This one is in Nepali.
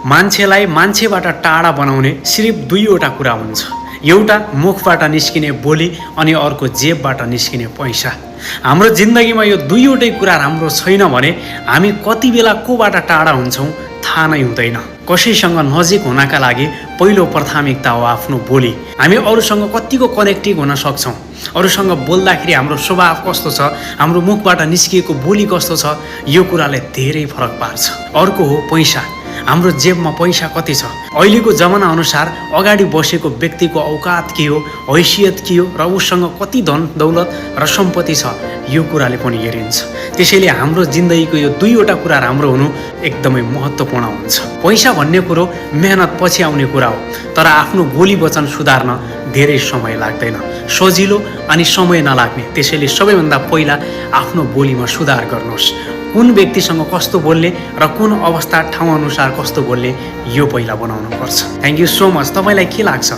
मान्छेलाई मान्छेबाट टाढा बनाउने सिर्फ दुईवटा कुरा हुन्छ। एउटा मुखबाट निस्किने बोली अनि अर्को जेबबाट निस्किने पैसा। हाम्रो जिन्दगीमा यो दुईवटै कुरा राम्रो छैन भने हामी कति बेला कोबाट टाढा हुन्छौँ थाहा नै हुँदैन। कसैसँग नजिक हुनका लागि पहिलो प्राथमिकता हो आफ्नो बोली। हामी अरूसँग कतिको कनेक्टिभ हुन सक्छौँ, अरूसँग बोल्दाखेरि हाम्रो स्वभाव कस्तो छ, हाम्रो मुखबाट निस्किएको बोली कस्तो छ, यो कुराले धेरै फरक पार्छ। अर्को हो पैसा। हाम्रो जेबमा पैसा कति छ, अहिलेको जमाना अनुसार अगाडि बसेको व्यक्तिको औकात के हो, हैसियत के हो र उसँग कति धन दौलत र सम्पत्ति छ, यो कुराले पनि हेरिन्छ। त्यसैले हाम्रो जिन्दगीको यो दुईवटा कुरा राम्रो हुनु एकदमै महत्त्वपूर्ण हुन्छ। पैसा भन्ने कुरो मेहनत पछि आउने कुरा हो, तर आफ्नो बोली वचन सुधार्न धेरै समय लाग्दैन, सजिलो अनि समय नलाग्ने। त्यसैले सबैभन्दा पहिला आफ्नो बोलीमा सुधार गर्नुहोस्। कुन व्यक्तिसँग कस्तो बोल्ने र कुन अवस्था ठाउँ अनुसार कस्तो बोल्ने यो पहिला बनाउनु पर्छ। Thank you so much. तपाईँलाई के लाग्छ?